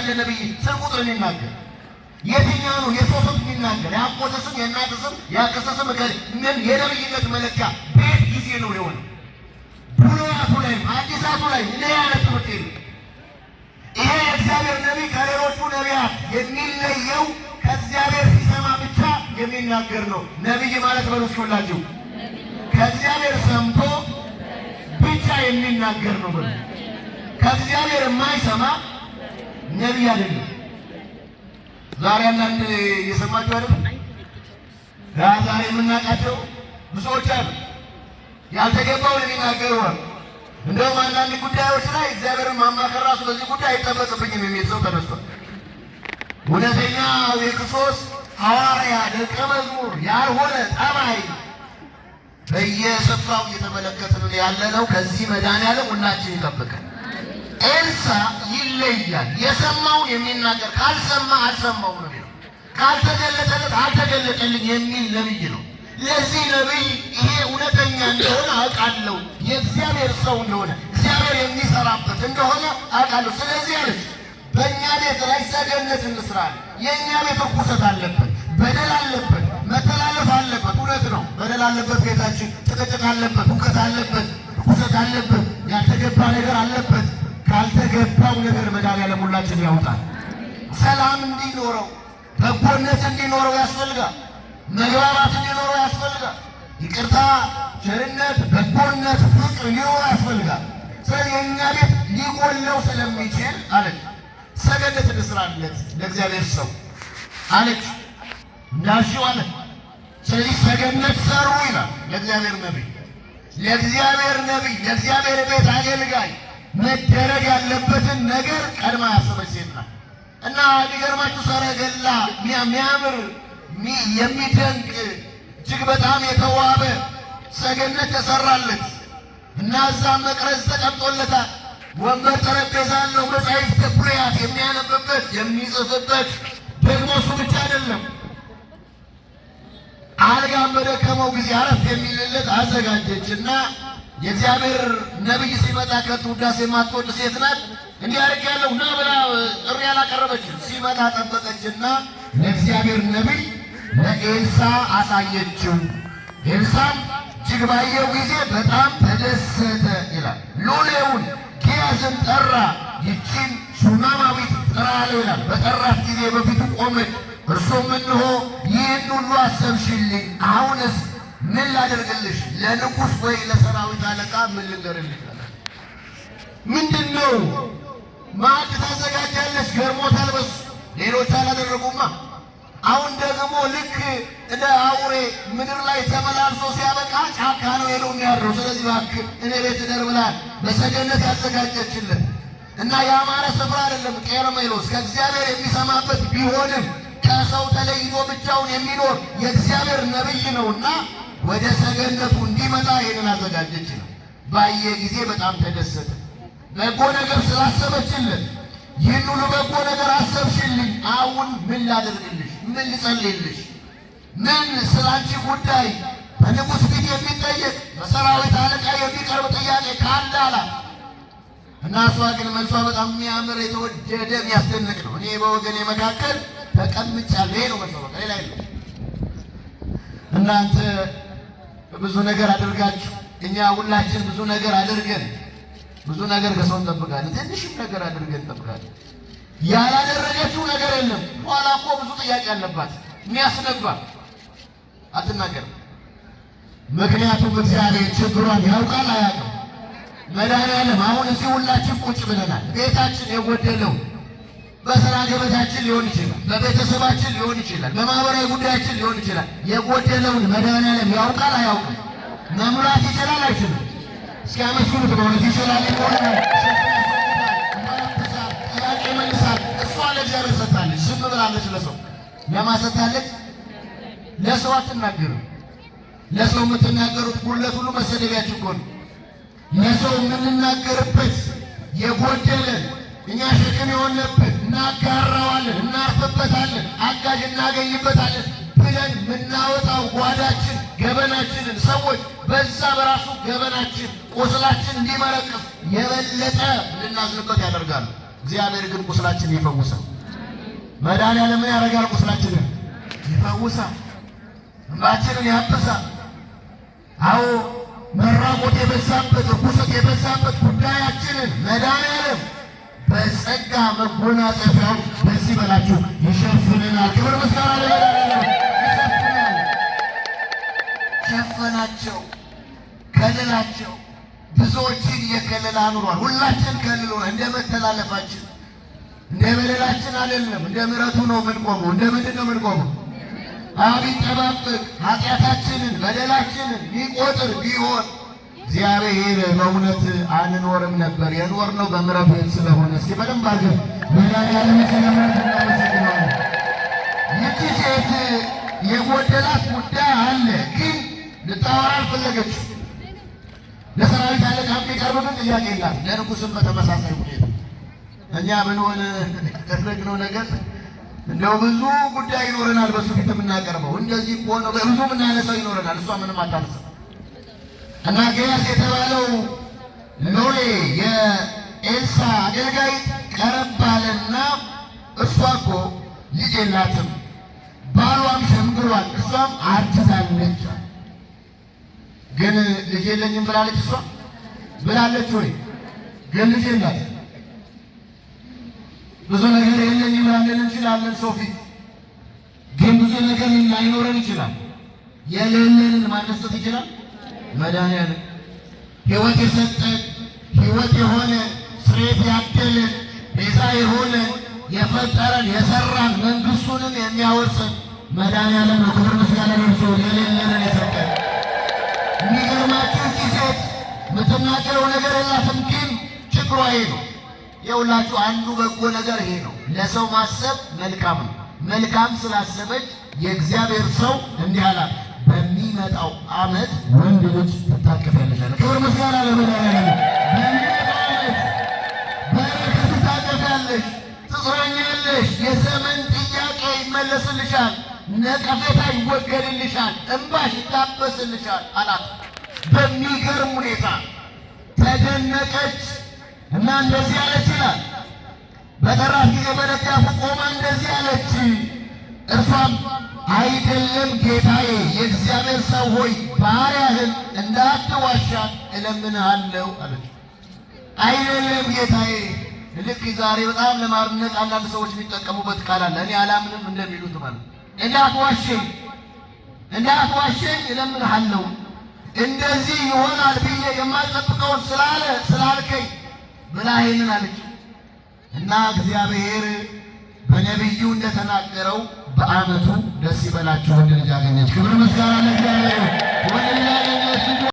ያለ ነቢይ ስልክ ቁጥር የሚናገር? የትኛው ነው የሰው ስም የሚናገር? የአጎት ስም፣ የእናት ስም፣ የአክስት ስም ምን የነቢይነት መለኪያ በየት ጊዜ ነው የሆነ? ብሉያቱ ላይም አዲሳቱ ላይ እንዲህ ያለ ትምህርት የለም። ይሄ የእግዚአብሔር ነቢይ ከሌሎቹ ነቢያት የሚለየው ከእግዚአብሔር ሲሰማ ብቻ የሚናገር ነው። ነቢይ ማለት በሉ እስኪ ሁላችሁ ከእግዚአብሔር ሰምቶ ብቻ የሚናገር ነው በሉ። ከእግዚአብሔር የማይሰማ ነቢይ አይደለም። ዛሬ አንዳንድ እየሰማችሁ አይደለም? ዛሬ የምናውቃቸው ብዙዎች አሉ፣ ያልተገባውን የሚናገሩ አሉ። እንደውም አንዳንድ ጉዳዮች ላይ እግዚአብሔርን ማማከር ራሱ በዚህ ጉዳይ አይጠበቅብኝም የሚል ሰው ተነስቷል። እውነተኛ የክርስቶስ ሐዋርያ ደቀ መዝሙር ያልሆነ ጠባይ በየስፍራው እየተመለከትን ያለነው። ከዚህ መድኃኔዓለም ሁላችን ይጠብቃል። ኤልሳ ይለያል። የሰማውን የሚናገር፣ ካልሰማ አልሰማውም ነው የሚለው፣ ካልተገለጠለት አልተገለጠልኝ የሚል ነቢይ ነው። ለዚህ ነቢይ ይሄ እውነተኛ እንደሆነ አውቃለሁ፣ የእግዚአብሔር ሰው እንደሆነ፣ እግዚአብሔር የሚሰራበት እንደሆነ አውቃለሁ። ስለዚህ አለች፣ በእኛ ቤት ላይ ሰገነት እንስራለን። የእኛ ቤት ርኩሰት አለበት፣ በደል አለበት፣ መተላለፍ አለበት። እውነት ነው፣ በደል አለበት። ቤታችን ጭቅጭቅ አለበት፣ ሁከት አለበት፣ ርኩሰት አለበት፣ ያልተገባ ነገር አለበት። ካልተገባው ነገር መድኃኒዓለም ሁላችን ያውጣል። ሰላም እንዲኖረው፣ በጎነት እንዲኖረው ያስፈልጋል። መግባባት እንዲኖረው ያስፈልጋል። ይቅርታ፣ ቸርነት፣ በጎነት፣ ፍቅር ሊኖረው ያስፈልጋል። ስለዚህ የእኛ ቤት ሊጎለው ስለሚችል አለች፣ ሰገነት እንስራለት ለእግዚአብሔር ሰው አለች። እንዳልሽው አለ። ስለዚህ ሰገነት ሰሩ ይላል። ለእግዚአብሔር ነቢይ፣ ለእግዚአብሔር ነቢይ፣ ለእግዚአብሔር ቤት አገልጋይ መደረግ ያለበትን ነገር ቀድማ ያሰበች ሴት ናት። እና ሊገርማችሁ ሰረገላ የሚያምር፣ የሚደንቅ፣ እጅግ በጣም የተዋበ ሰገነት ተሰራለት እና እዛም መቅረዝ ተቀምጦለታል። ወንበር ጠረጴዛ አለው፣ መጻሕፍተ ብሉያት የሚያነብበት፣ የሚጽፍበት። ደግሞ እሱ ብቻ አይደለም፣ አልጋም በደከመው ጊዜ አረፍ የሚልለት አዘጋጀች። እና የእግዚአብሔር ነቢይ ሲመጣ ከንቱ ውዳሴ የማትወድ ሴት ናት። እንዲህ አድርጌያለሁ ና ብላ ጥሪ አላቀረበችም። ሲመጣ ጠበቀችና ለእግዚአብሔር ነቢይ ለኤልሳ አሳየችው። ኤልሳም እጅግ ባየው ጊዜ በጣም ተደሰተ ይላል። ሎሌውን ግያዝን ጠራ፣ ይቺን ሱናማዊት ጥራ አለው ይላል። በጠራት ጊዜ በፊቱ ቆመች። እርሱም እነሆ ይህን ሁሉ አሰብሽልኝ፣ አሁንስ ምን ላደርግልሽ? ለንጉሥ ወይ ለሰራዊት አለቃ ምን ልንገርልሽ? ምንድን ነው ማዕድ ታዘጋጃለች? ገርሞታል። በሱ ሌሎች አላደረጉማ። አሁን ደግሞ ልክ እንደ አውሬ ምድር ላይ ተመላልሶ ሲያበቃ ጫካ ነው ሄዶ የሚያድረው። ስለዚህ እባክህ እኔ ቤት እደር ብላ በሰገነት ያዘጋጀችለት እና የአማረ ስፍራ አይደለም። ቄርሜሎስ ከእግዚአብሔር የሚሰማበት ቢሆንም ከሰው ተለይቶ ብቻውን የሚኖር የእግዚአብሔር ነቢይ ነውና ወደ ሰገነቱ እንዲመጣ ይህንን አዘጋጀች ነው። ባየ ጊዜ በጣም ተደሰተ። በጎ ነገር ስላሰበችልን፣ ይህን ሁሉ በጎ ነገር አሰብሽልኝ፣ አሁን ምን ላደርግልሽ? ምን ልጸልይልሽ? ምን ስላንቺ ጉዳይ በንጉሥ ፊት የሚጠየቅ፣ በሰራዊት አለቃ የሚቀርብ ጥያቄ ካለ አላት። እና እሷ ግን መልሷ በጣም የሚያምር፣ የተወደደ፣ የሚያስደንቅ ነው። እኔ በወገኔ መካከል ተቀምጫለሁ። ይሄ ነው መልሷ፣ በቃ ሌላ የለም። እናንተ ብዙ ነገር አድርጋችሁ፣ እኛ ሁላችን ብዙ ነገር አድርገን ብዙ ነገር ከሰው እንጠብቃለን። ትንሽም ነገር አድርገን እንጠብቃለን። ያላደረገችው ነገር የለም። ኋላ እኮ ብዙ ጥያቄ አለባት የሚያስነባ፣ አትናገርም። ምክንያቱም እግዚአብሔር ችግሯን ያውቃል አያውቅም? መድኃኒዓለም አሁን እዚህ ሁላችን ቁጭ ብለናል። ቤታችን የጎደለው በስራ ገበታችን ሊሆን ይችላል፣ በቤተሰባችን ሊሆን ይችላል፣ በማህበራዊ ጉዳያችን ሊሆን ይችላል። የጎደለውን መድኃኒዓለም ያውቃል አያውቅም? መሙላት ይችላል አይችልም? እስኪ አመስግኑት። በእውነት ይችላል፣ ይሞላል፣ ጥያቄ ይመልሳል። እሷ ለእግዚአብሔር ሰጥታለች፣ ዝም ብላለች። ለሰው ለማሰታለች፣ ለሰው አትናገርም። ለሰው የምትናገሩት ጉድለት ሁሉ መሰደቢያችሁ እኮ ነው። ለሰው የምንናገርበት የጎደለን፣ እኛ ሸክም የሆነብን፣ እናጋራዋለን፣ እናርፍበታለን፣ አጋዥ እናገኝበታለን ብለን የምናወጣው ጓዳችን ገበናችንን ሰዎች በዛ በራሱ ገበናችን ቁስላችን እንዲመረቅፍ የበለጠ እንድናዝንበት ያደርጋሉ። እግዚአብሔር ግን ቁስላችንን ይፈውሳል። መድኃኒዓለም ምን ያደርጋል? ቁስላችንን ይፈውሳል፣ እንባችንን ያብሳል። አዎ መራቆት የበዛበት ርኩሰት የበዛበት ጉዳያችንን መድኃኒዓለም በጸጋ መጎናጸፊያው በዚህ በላችሁ ይሸፍንናል። ክብር ምስጋና ለመድኃኒዓለም። ይሸፍናል። ሸፈናቸው፣ ከልላቸው። ብዙዎችን እየከለለ አኑሯል። ሁላችን ከልሎ እንደ መተላለፋችን እንደ በደላችን አይደለም፣ እንደ ምሕረቱ ነው የምንቆመው። እንደ ምንድን ነው የምንቆመው? ቢጠባበቅ ኃጢአታችንን በደላችንን ሊቆጥር ቢሆን እግዚአብሔር በእውነት አንኖርም ነበር። የኖርነው በምሕረቱ ስለሆነ እስኪ በደንብ አድርገን መድኃኒዓለምን ስለ ምሕረቱ እናመሰግነዋለን። ይቺ ሴት የጎደላት ጉዳይ አለ፣ ግን ልታወራ አልፈለገችም። ለሰራዊት አለቃ የሚቀርብ ግን ጥያቄ የላት፣ ለንጉሥም በተመሳሳይ ሁኔታ። እኛ ብንሆን ያደረግነው ነገር እንደው ብዙ ጉዳይ ይኖረናል፣ በሱ ፊት የምናቀርበው እንደዚህ እኮ ነው፣ ብዙ የምናነሳው ይኖረናል። እሷ ምንም አታነሳም። እና ገያዝ የተባለው ሎሌ የኤልሳ አገልጋይ ቀረብ አለና እሷ እኮ ልጅ የላትም፣ ባሏም ሸምግሏል፣ እሷም አርጅታለች። ግን ልጅ የለኝም ብላለች። እሷ ብላለች ወይ? ግን ልጅ የላት። ብዙ ነገር የለኝም ላንል እንችላለን ሰው ፊት፣ ግን ብዙ ነገር ላይኖረን ይችላል። የሌለንን ማነሳት ይችላል መድኃኒዓለም። ሕይወት የሰጠን፣ ሕይወት የሆነ፣ ስርየት ያደለን፣ ቤዛ የሆነን፣ የፈጠረን፣ የሰራን፣ መንግስቱንም የሚያወርሰን መድኃኒዓለም ነው። ክብር ምስጋና ለእርሱ፣ የሌለንን የሰጠን። የሚገርማችሁ እቺ ሴት የምትናገረው ነገር የላትም፣ ግን ችግሯ ይሄ ነው። የሁላችሁ አንዱ በጎ ነገር ይሄ ነው። ለሰው ማሰብ መልካም ነው። መልካም ስላሰበች የእግዚአብሔር ሰው እንዲህ አላት፣ በሚመጣው ዓመት ወንድ ልጅ ትታቀፊያለሽ አለ። ክብር ምስጋና ለመድኃኒዓለም። በሚመጣው ዓመት በረከት ትታቀፊያለሽ፣ ትጽናኛለሽ፣ የዘመን ጥያቄ ይመለስልሻል፣ ነቀፌታ ይወገድልሻል፣ እንባሽ ይታበስልሻል አላት። በሚገርም ሁኔታ ተደነቀች እና እንደዚህ አለች ይላል። በጠራት ጊዜ በደጃፉ ቆማ እንደዚህ አለች። እርሷም አይደለም ጌታዬ፣ የእግዚአብሔር ሰው ሆይ፣ ባሪያህን እንዳትዋሻት እለምንሃለሁ አለች። አይደለም ጌታዬ። ልክ ዛሬ በጣም ለማርነቅ አንዳንድ ሰዎች የሚጠቀሙበት ቃል አለ። እኔ አላምንም እንደሚሉት ማለት እንዳትዋሸኝ፣ እንዳትዋሸኝ እለምንሃለሁ፣ እንደዚህ ይሆናል ብዬ የማልጠብቀውን ስላለ ስላልከኝ ብላ ይሄንን አለች። እና እግዚአብሔር በነቢዩ እንደተናገረው በዓመቱ ደስ ይበላችሁ ወንድ ልጅ አገኘች። ክብር ምስጋና ለእግዚአብሔር።